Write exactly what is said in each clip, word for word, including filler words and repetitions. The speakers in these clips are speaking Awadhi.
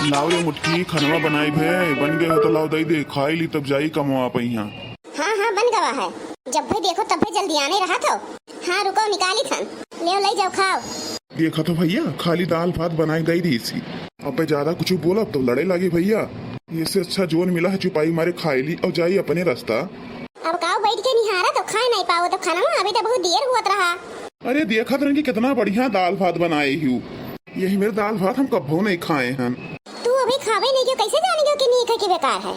लाव रे मुटकी, खनवा बनाई भे, बन गए हो तो लाव दई दे, खाई ली तब जाई कमवा पइहाँ। हाँ, हाँ, बन गवा है। जब भी देखो तब भी जल्दी आने रहा थो। हाँ, रुको, निकाली थन। लेव, लई जाओ, खाओ। देखा तो भइया, खाली दाल भात बनाई दई दीसी। अब ज्यादा कुछ बोलब तो लड़े लागी भइया। एसे अच्छा जोन मिला है चुपाई मारे खाई ली और जाई अपने रास्ता। अब काव बैठ के निहारा तो खाए नहीं पाओ तो खाना में अभी तो बहुत देर होत रहा। अरे देखत रहन कि कितना बढ़िया दाल भात बनाए हिउ। यही मेरे दाल भात हम कब्बो नहीं खाए हन। तू अभी खावे नहीं क्यों, कैसे जाने क्यों कि नीक है कि बेकार है?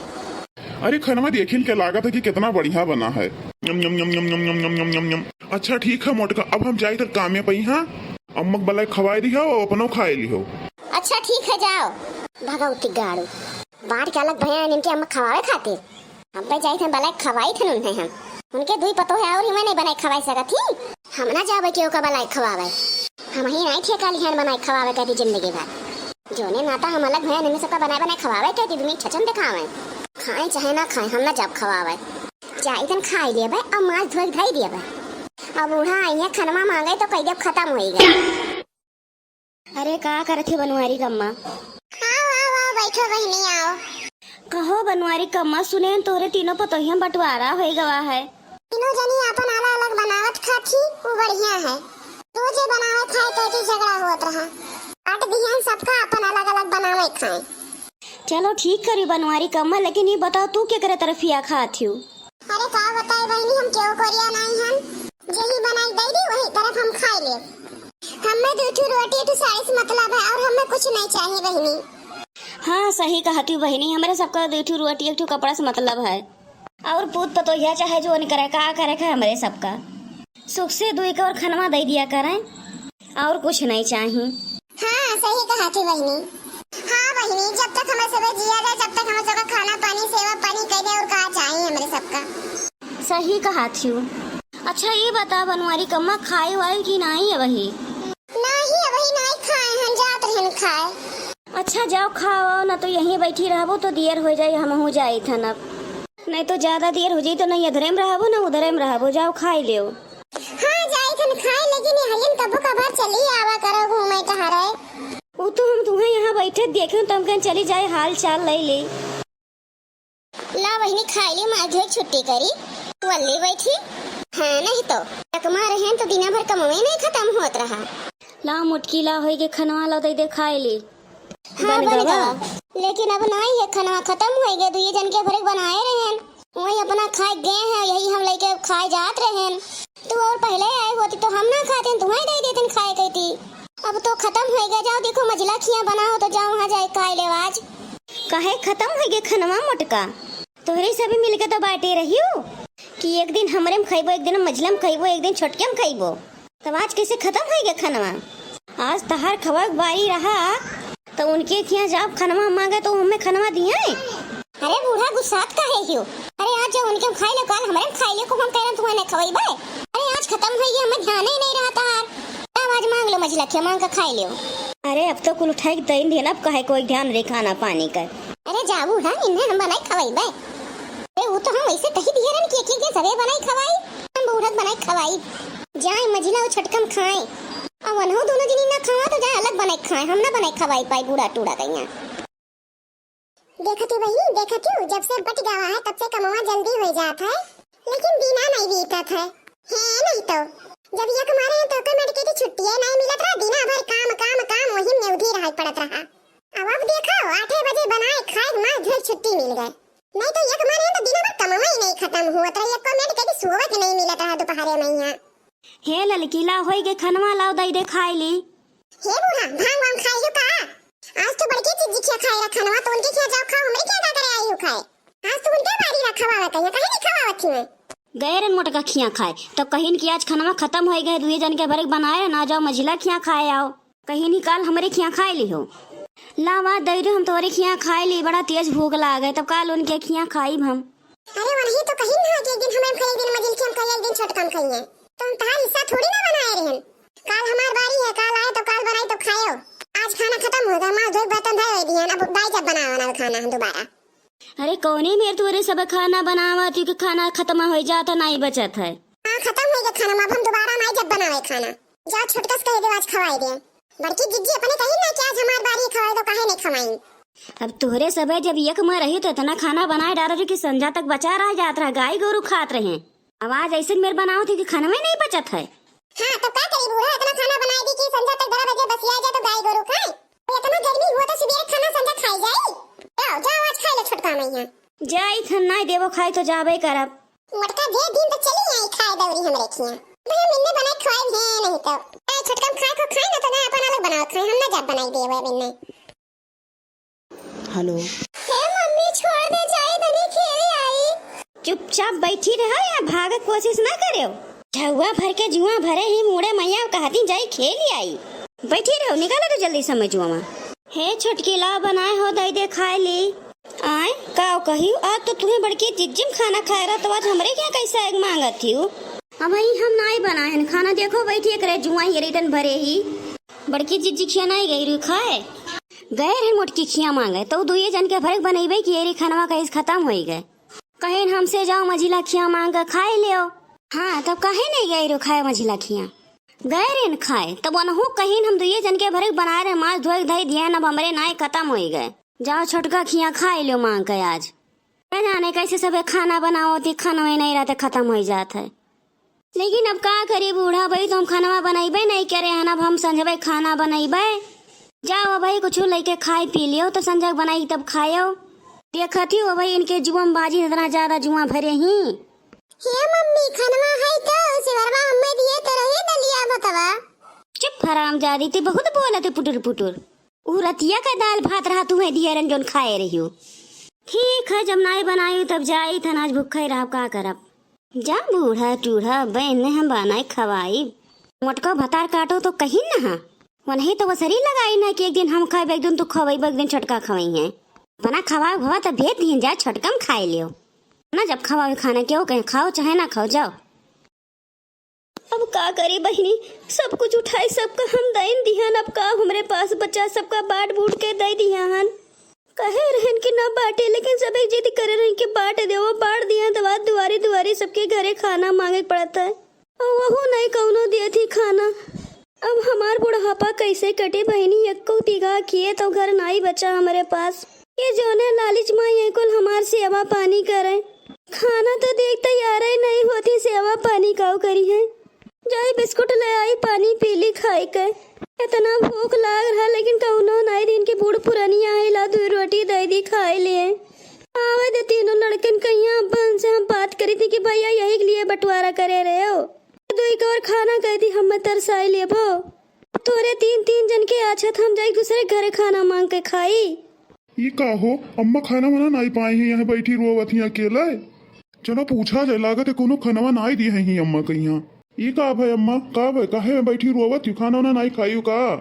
अरे खनवा देखिन के लागत है कि कितना बढ़िया बना है। यम, यम, यम। अच्छा ठीक है मोटका, अब हम जाई तो कामे पइहाँ। अम्मक बलाई खवाई दिहो, अपनो खाए लिहो। अच्छा ठीक है, जाओ। भगवती गाड़ू, बाढ़ के अलग भैया इनके अम्मक खवावे खातिर। हम पे जाई थे बलाई खवाई थे उन्हें हम। उनके दुई पतो है और ही मैं नहीं बनाई खवाई सकत ही। हम ना जावे केहू का बलाई खवावे। हम ही नहीं ठेका लिहन बनाई खवावे कभी जिंदगी भर। जोने नाता हम अलग भैया इनमें सबका बनाए बनाए खवावे के दीदी छचन दिखावे। खाए चाहे ना खाए, हम ना जाब खवावे। जाई तन खाई लेबे, अब माज धोई धाई देबे। अब बूढ़ा आई है खनवा मांगे तो कह देब खत्म होई गए। अरे का करत है बनवारी कम्मा? आओ, आओ, आओ, बैठो बहिनी, आओ। कहो बनवारी कम्मा, सुने तोहरे तीनों पतोहिया बंटवारा होई गवा है। तीनों जनी आपन अलग अलग बनावत खात ही, वो बढ़िया है। रोजे बनावे खाए कह के झगड़ा होत रहा। बांट दिहन सबका आपन अलग अलग बनावे खाए। चलो ठीक करी बनवारी कम्मा, लेकिन ये बताओ तू केकरे तरफिया खात हियो? अरे का बताए बहिनी, हम केहू कोरिया नाई हन, जेही बनाई दई दी वही तरफ हम खाई लेब। हमें दू ठो रोटी, एक ठो साड़ी से मतलब है और हमें कुछ नहीं चाहिए बहिनी। हाँ सही कहत हियो बहिनी, हमरे सबका दू ठो रोटी, एक ठो कपड़ा से मतलब है। और पूत पतोहिया चाहे जोन करे, का करे का हमरे सबका। सुख से दुई के और खनवा दई दिया करें, और कुछ नहीं चाही। हाँ, सही कहत ही बहिनी। हाँ बहिनी, जब तक हमरे सबे जिया रहे, जब तक हमरे सबका खाना पानी, सेवा पानी कइले, और का चाही हमरे सबका। सही कहत हियो। अच्छा, ये बता बनवारी कम्मा, खाए वाए कि नाई अबही? नाई, अबही नाई खाए हन, जात रहन खाए। अच्छा, जाओ खाओ, ना तो यहीं बैठी रहबो तो देर हो जाई, हमहू जाई थन अब। नहीं तो ज्यादा देर हो जाई तो नहीं इधरे में रहबो ना उधरे में रहबो, जाओ खाई लेओ। हाँ, जाई थन खाए, लेकिन ये हलियन कबो कभार चली आवा करो घूमे टहरे। वो तो हम तुम्हें यहाँ बैठे देखे तो हम कहें चली जाए हाल चाल ले ले। ला बहिनी खाई ली, मार धोई छुट्टी करी, वल्ली बैठी। हाँ, नहीं तो चकमा रहे तो दिना भर कमवे नहीं खत्म होत रहा। ला मुटकी ला होई के खनवा ला दे दे खाई ली। हाँ, बन बन गवा? गवा। लेकिन अब नाई है, खनवा खत्म होई गए, दुइये जन के भरे बनाए रहन, वही अपना खाए गए हैं, यही हम लेके खाए जात रहन। तू और पहले आए होती तो हम ना खाते, तुम्हें दे देते खाए कहती। अब तो खत्म होई गए, जाओ देखो मझिला खिया बनाओ तो जाओ वहाँ जाए खाए ले आज। काहे खत्म होई गए खनवा मोटका? तोहरे सभी मिलके तो बांटे रहियो कि एक दिन हमरे में खइबो, एक दिन मझिला में खइबो, एक दिन छोटके में खइबो। तब आज कैसे खत्म होई गए खनवा? आज तहार खवा के बारी रहा, तो उनके खिया जाब खनवा मांगे तो हमें खनवा दिए। अरे बूढ़ा गुस्सात काहे हियो? अरे आज जब उनके हम खाई ले, काल हमरे हम खाई ले, को हम कहन तुम्हें नहीं खवाई बे। अरे आज खत्म होई गए, हमें ध्यान ही नहीं रहा तहार। तब आज मांग लो मझिला खिया, मांग के खाई लियो। अरे अब तो कुल उठाई के दई दिन, अब काहे कोई ध्यान रहे खाना पानी का? अरे जा बूढ़ा, इन्हें हम बनाई खवाई बे। अरे वो तो हम ऐसे कही दिए रहन कि एक एक दिन सबे बनाई खवाई, हम बूढ़ा के बनाई खवाई। जाए मझिला वो छोटकम खाए। अब वनहु दोनों जनी ना खावा तो जाए अलग बनाई खाए, हम ना बनाई खवाई पाई बूढ़ा टूढ़ा कहिया। देखती बहिनी, देखती हूँ, जब से बट गवा है तब से कमवा जल्दी हो जात है, लेकिन दिना नहीं बीतत है। है नहीं तो जब यक मारे हैं तो कमेट के छुट्टिए नहीं मिलत रहा, दिना भर काम काम काम वही में उधी रह पड़त रहा। अब अब देखो आठे बजे बनाए खाए मार झोल छुट्टी मिल गए, नहीं तो यक मारे हैं तो दिना भर कमवा ही नहीं खत्म हुआ रहा, यक कमेट के सोवे के नहीं मिलत रहा दोपहरे में यहाँ। हे ललकी ला होई के खनवा लाओ दई दे खाई ली। हे बूढ़ा, भांग वांग खाई हो का? आज तो बड़की जिज्जी खिया खाए रहा खनवा, तो उनके खिया जाओ खाओ, हमरे खिया का करे आई हो खाए? आज तो उनके बारी रहा खवावे कहिया, काहे नहीं खवावत थी मैं? गए रन मोटका खिया खाए, तो कहिन कि आज खनवा खत्म होई गए, दुए जन के भरे बनाए रहे, ना जाओ मझिला खिया खाए आओ। कहिन कि काल हमरे खिया खाए लिहो। लावा दई रे हम तोरे खिया खाए ली, बड़ा तेज भूख लागे, तब काल उनके खिया खाइब हम। अरे वही तो कहिन ना कि एक दिन हमरे खाई, एक दिन मझिल खिया खाई, एक दिन छोटकम खाई है। तो हम तहार हिस्सा थोड़ी ना बनाए रहन। काल हमार बारी है, काल आए तो काल बनाई तो खायो। आज खाना खत्म हो गया, माँ धोई बर्तन धोए दिए, अब दाई जब बनावे ना खाना हम दोबारा। अरे कौने मेर तोरे सब खाना बनावा, तू के खाना खत्म हो जाता, नहीं बचत है। हाँ, खत्म हो गया खाना, अब हम दोबारा नहीं जब बनावे खाना। जा छोटकस कह दे आज खवाई दे। बड़की जिज्जी अपने कही ना कि आज हमार बारी खवाई दो, काहे नहीं खवाई? अब तोहरे सबे जब एक में रही तो इतना खाना बनाए डारत रही कि संझा तक बचा रह जात रहा, गाय गोरू खात रहे। अब आज ऐसे मेर बनावत ही कि खानवे नहीं बचत है। हाँ, तो का करी बूढ़ा, इतना खाना बनाए दी कि संझा तक बारह बजे बसिया जाए तो गाय गोरू खाए। इतना गर्मी हुआ तो सुबेरे खाना संझा खाई जाई। जाओ, जाओ, आज खाई लो छोटका मैया। जाई थन, नाई देबो खाई तो जाबे करब। मोटका जे दिन तो चली आई खाए दौरी हमरे खिया। भाई हम इन्ने बनाए खवाए है नहीं तो। ए छोटका हम खाए को खाए ना तो ना अपन अलग बनाओ खाए, हम ना जाब बनाई देबो अब इन्ने। हेलो। हे मम्मी, छोड़ दे, जाई तनी खेले आई। चुपचाप बैठी रहो या भागे कोशिश ना करेओ। झउआ भर के जुआ भरे ही मुड़े मैया कहती जाई खेली आई। बैठी रहो, निकालो तो जल्दी से मजुआ। हे छोटकी, ला बनाए हो, दई दे खाए ली। आए, का कही, आज तो तुम्हें बड़की जिज्जिम खाना खाए रहा, तो आज हमरे क्या कैसा एक मांगत थी हो? अब भाई हम नाई बनाए हैं खाना, देखो बैठी एकरे जुआ ये रिटन भरे ही। बड़की जिज्जी खिया नाई गई रही खाए, गए रहे मोटकी खिया मांगे, तो दुइये जन के भरक बनैबे कि एरी खानवा कहीं खत्म होई गए। कहीं हमसे जाओ मझिला खिया मांग के खाए लेओ। हाँ, तब काहे नहीं गए रहो खाए मझिला खिया? गए रहे न खाए, तब वनहु कहीं हम दुइये जन के भरक बनाए रहे, माज धोए धई दिया, अब हमरे नाई खत्म होई गए। जाओ छोटका खिया खाए लियो मांग के आज। न जाने कैसे सबे खाना बनाओ थी, खानवे नहीं रहते, खत्म होई जात है। लेकिन अब का करी बूढ़ा भाई, तो हम खानवा बनैबे नहीं करे हन, अब हम संझबे खाना बनैबे। जाओ भाई कुछ लेके खाए पी लियो, तो संझक बनाई तब खायो। देखत ही हो भाई इनके जुआ में बाजी इतना ज्यादा जुआ भरे ही। हे मम्मी, खानवा है तो सिवरवा हमें दिए तो रहे दलिया भतवा। चुप हरामजादी, ते बहुत बोलत है पुटुर पुटुर। उ रतिया का दाल भात रहा तुम्हें दिए रन जोन खाए रहियो। ठीक है, जब नाई बनाई तब जाई थन, आज भूखे रहब का करब। जा बूढ़ा टूढ़ा बहन ने हम बनाई खवाई। मोटका भतार काटो तो कहीं ना हा। वनही तो वसरी लगाई ना कि एक दिन हम खाए, एक दिन तू खवाई, एक दिन छोटका खवाई है। बना खवाए भवा तब भेज दिहन जा, छोटका में खाए लियो ना। जब खवावे खाना के हो कहीं खाओ चाहे ना खाओ, जाओ। अब का करी बहिनी, सब कुछ उठाई, सबका हम दइन दिहन, अब का हमरे पास बचा, सबका बांट बूट के दे दिहन। कहे रहन कि ना बांटे, लेकिन सब एक जिद करे रहन कि बांट देवो, बांट दिहन, तो बाद दुआरी दुआरी सबके घरे खाना मांगे के पड़त है, और वहू नहीं कौनो दिए थी खाना। अब हमार बुढ़ापा कैसे कटे बहिनी, एको बीघा खेत और घर नाई बचा हमरे पास। ये जौने लालिच माँ ये कुल हमार सेवा पानी करे। खाना तो देख तैयार ही नहीं होती, सेवा पानी काऊ करी है। जाई बिस्कुट ले आई, पानी पी ली खाई के। इतना भूख लाग रहा, लेकिन कौनो नाई दिन के बूढ़ पुरानी आइला, दो रोटी दे दी खाए ले। आवे दे तीनों लड़कन कहिया, अब्बा उनसे हम बात करी थी कि भैया यही के लिए बंटवारा करे रहे हो। दो एक और खाना कह दी, हम तरसाई लेबो। तोरे तीन तीन जन के आछत हम जाई दूसरे घरे खाना मांग के खाई। ई का हो, अम्मा खाना वाना नाई पाई है, यहाँ बैठी रोवत ही अकेले। चलो पूछा जाए, लागत है कोनो खनवा नाई दिए ही अम्मा कहिया। ई का भाई अम्मा, का भाई, काहे में बैठी रोवत ही, खाना वाना नाई खाई का?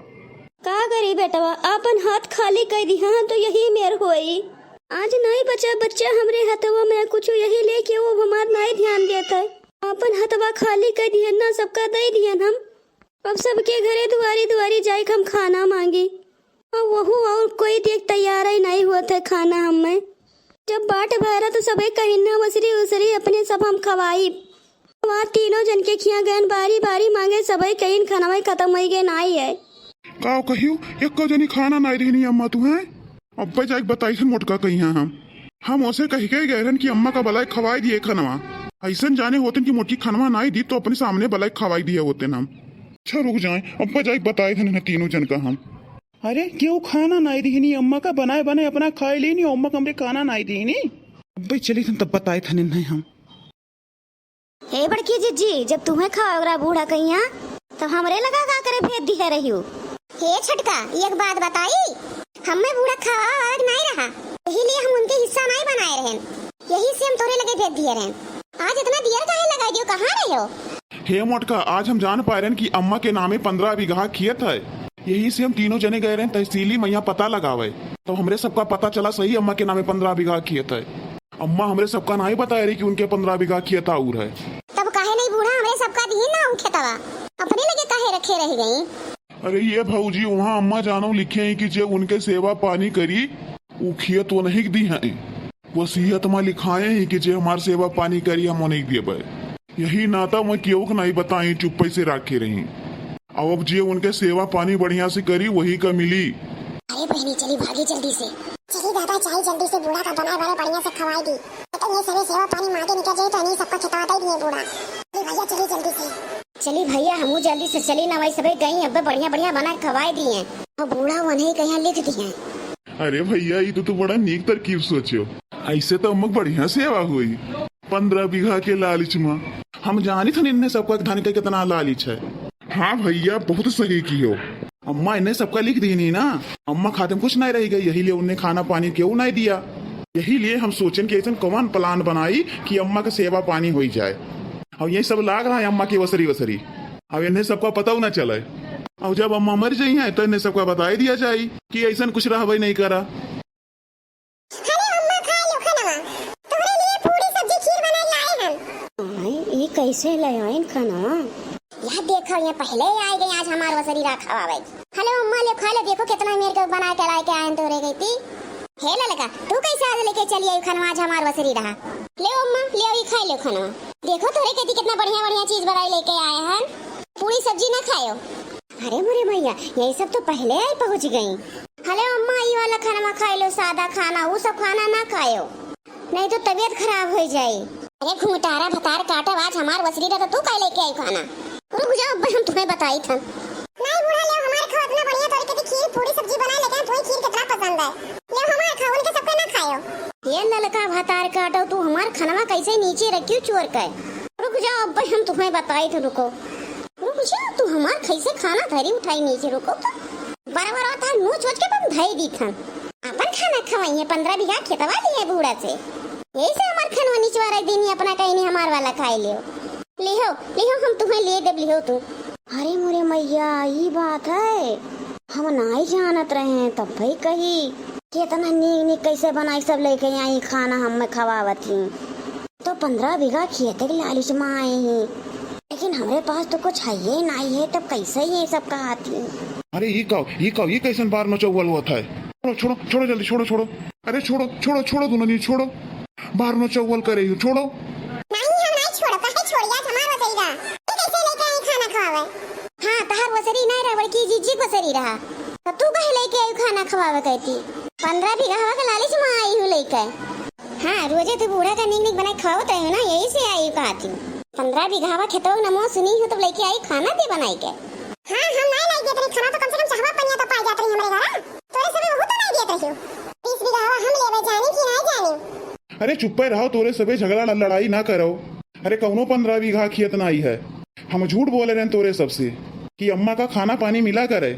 का करी बेटवा, आपन हाथ खाली कर दी हाँ तो यही मेर होई। आज नाई बचा बच्चा हमरे हथवा में कुछ, यही लेके वो हमार नाई ध्यान देत है। आपन हथवा खाली कर दिहन ना, सबका दे दिहन हम। अब सबके घरे दुआरी दुआरी जाए हम खाना मांगी। अब वहू और कोई देख तैयार ही नहीं होत है खाना हमें। जब बाट भरा तो सबे कहिन ना, वसरी उसरी अपने सब हम खवाई। वहाँ तीनों जन के खिया गयन बारी बारी मांगे, सबे कहिन खाना में खत्म हो गए नाई है। का कहियो, एको जनी खाना नाई रहनी अम्मा तू हैं? अब्बे जाके बताई थन मोटका कहिया हम। हम ओसे कह के गए रहन कि अम्मा का बलाई खवाई दिए खनवा। ऐसन जाने होतन कि मोटकी खनवा नाई दी तो अपने सामने बलाई खवाई दिए होतन हम। अच्छा रुक जाए, अब्बे जाके बताई थन इन्हें तीनों जन का हम। अरे क्यों खाना नाई दिहनी अम्मा का, बनाए बनाए अपना खाए लेनी, अम्मा का हमरे खाना नाई दिहनी। अब्बे चली थन तब बताई थन इन्हें हम। हे बड़की जिज्जी, जब तुम्हें खाओ ओकरा बूढ़ा कहिया, तब हमरे लगा का करे भेज दिहे रहियो। हे छोटका, एक बात बताई, हमें बूढ़ा खावा वाला नहीं रहा, यही लिए हम उनके हिस्सा नहीं बनाए रहन, यही से हम तोरे लगे भेज दिए रहन। आज इतना दियर काहे लगाई दियो, कहाँ रहे हो? हे मोटका, आज हम जान पाए रहन कि अम्मा के नामे पन्द्रह बीघा खेत है, यही से हम तीनों जने गए रहन तहसीली मैया पता लगावे, तो हमरे सबका पता चला सही अम्मा के नामे पन्द्रह बीघा खेत है। अम्मा हमरे सबका नाई बताए रही कि उनके पन्द्रह बीघा खेत आउर है। तब काहे नहीं बूढ़ा हमरे सबका दिही ना उ खेतवा, अपने लगे काहे रखे रह गई? अरे ये भौजी, वहाँ अम्मा जानो लिखे हैं कि जे उनके सेवा पानी करी, उ खेत वो नहीं दी हैं। वसीयत में लिखाए हैं कि जे हमार सेवा पानी करी, हम उन्हें देबे। यही नाता मैं केहू के नहीं बताई, चुप्पे से राखे रही। अब, अब जे उनके सेवा पानी बढ़िया से करी, वही का मिली। अरे बहनी, चली भागी जल्दी से। ज्यादा चाही, जल्दी से बूढ़ा का बनाए बड़े बढ़िया से खवाई दी। तो ये सभी सेवा पानी मांगे निकल जाए तो नहीं सबका खिता दे दिए बूढ़ा। चली भैया, चली जल्दी से। चली भैया, हमहू जल्दी से चली ना, वही सभी गई, अब बढ़िया बढ़िया बना के खवाई दिए। और बूढ़ा वहीं कहीं लिख दिए। अरे भैया, ये तो तू बड़ा नीक तरकीब सोचियो। ऐसे तो अम्मा बढ़िया सेवा हुई। पन्द्रह बीघा के लालच में हम जानी थे इन्हें सबका धन के कितना लालच है। हाँ भैया, बहुत सही कियो। अम्मा इन्हें सबका लिख दीनी ना, अम्मा खाते में कुछ नहीं रह गई, यही लिए उन्हें खाना पानी केहू नहीं दिया। यही लिए हम सोचन कि ऐसन कौन plan बनाई कि अम्मा का सेवा पानी होई जाए। और यही सब लाग रहा है अम्मा की वसरी वसरी। अब इन्हें सबका पता ना चले। और जब अम्मा मर जाई हैं तो इन्हें सबका बताई दिया जाए कि ऐसन कुछ रहबे नहीं करा। अरे अम्मा, खा लो खाना, तोहरे लिए पूरी सब्जी खीर बनाए लाए हम। आए, ई कैसे ले आइन खाना? यह देखो, ये पहले ही आ गई आज हमार वसरी रहा खवावे। हेलो अम्मा, ले खा लो, देखो कितना मेर के बना के लाए के आए हैं तोहरे गई थी। हे ललका, तू कैसे आज लेके चली आई खाना आज हमार वसरी रहा? ले अम्मा, ले आई खा लो खाना। देखो तोहरे गई थी कितना बढ़िया बढ़िया चीज बनाई लेके आए हैं। पूरी सब्जी ना खायो। अरे मोरे मैया, यही सब तो पहले आई पहुँच गई। हेलो अम्मा, ई वाला खाना खाए लो, सादा खाना, वो सब खाना ना खायो, नहीं तो तबीयत खराब हो जाई। अरे घुमटारा भतार काटब, आज हमार वसरी रहा तो तू काहे लेके आई खाना? रुक जाओ, अब हम तुम्हें बताई था। नहीं बूढ़ा, ले हमारे खाओ, इतना बढ़िया तरीके से खीर पूरी सब्जी बनाए लेके आए, तुम्हें खीर कितना पसंद है। ले हमारे खाओ, उनके सबके ना खायो। ये ललका भतार काटो, तू हमार खानवा कैसे नीचे रखियो चोर के। रुक जाओ, अब हम तुम्हें बताई था, रुको। रुक जा, तू हमार कैसे खाना धरी उठाई नीचे, रुको तो। बराबर होता है, मुँह चोच के तुम धई दी थन। अपन खाना खवाई है, पन्द्रह बीघा खेतवा लिए बूढ़ा से। यही से हमार खानवा निचवा रख दीनी, अपना कहीं नहीं हमार वाला खाए लियो। लिहो, लिहो, हम तुम्हें लिए देब, लिहो तू। अरे मोरे मैया, ई बात है, हम नाई जानत रहे, तब भाई कही कि इतना नीक नीक कैसे बनाई, सब लेके आई खाना, हम में खवावत ही। तो पन्द्रह बीघा खेत के लालच में आए ही, लेकिन हमरे पास तो कुछ है ही नहीं है, तब कैसे ये सब कहाती? अरे ये का, ये का, ये कैसन बार में चौवल होत है? छोड़ो, छोड़ो, छोड़ो, जल्दी छोड़ो, छोड़ो। अरे छोड़ो, छोड़ो, छोड़ो, दोनों नहीं छोड़ो। बार में चौवल करे ही, छोड़ो। नहीं, हम नहीं छोड़ो, काहे छोड़ी? आज हमार वसरी रहा। ये कैसे लेके आई खाना खवावे? हाँ, तहार वसरी नहीं रहा, बड़की जीजी वसरी रहा। तो तू कहे लेके आई खाना खवावे कहती? पन्द्रह बीघा के लालच में आई हूँ लेके। हाँ, रोजे तू बूढ़ा का नीक नीक बनाए खावत रहे हो ना, यही से आई कहती। पन्द्रह बीघा खेतवा नमो सुनी हूँ, तब लेके आई खाना दे बनाई के। हाँ, हम नहीं लाई देत रही खाना, तो कम से कम चाहवा पनिया तो पाई जात रही हमरे घर। तोरे सबे वहू तो नहीं देत रही। बीस बीघा हम लेवे जानी कि नहीं जानी। अरे चुप्पे रहो, तोरे सबे झगड़ा न-, लड़ाई ना करो। अरे कौनो पन्द्रह बीघा खेत नाई है। हम झूठ बोले रहन तोरे सबसे कि अम्मा का खाना पानी मिला करे।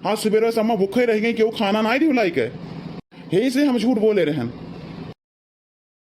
आज सुबेरे से अम्मा भूखे रह गई, केहू खाना नाई दिवलाई के। यही से हम झूठ बोले रहन।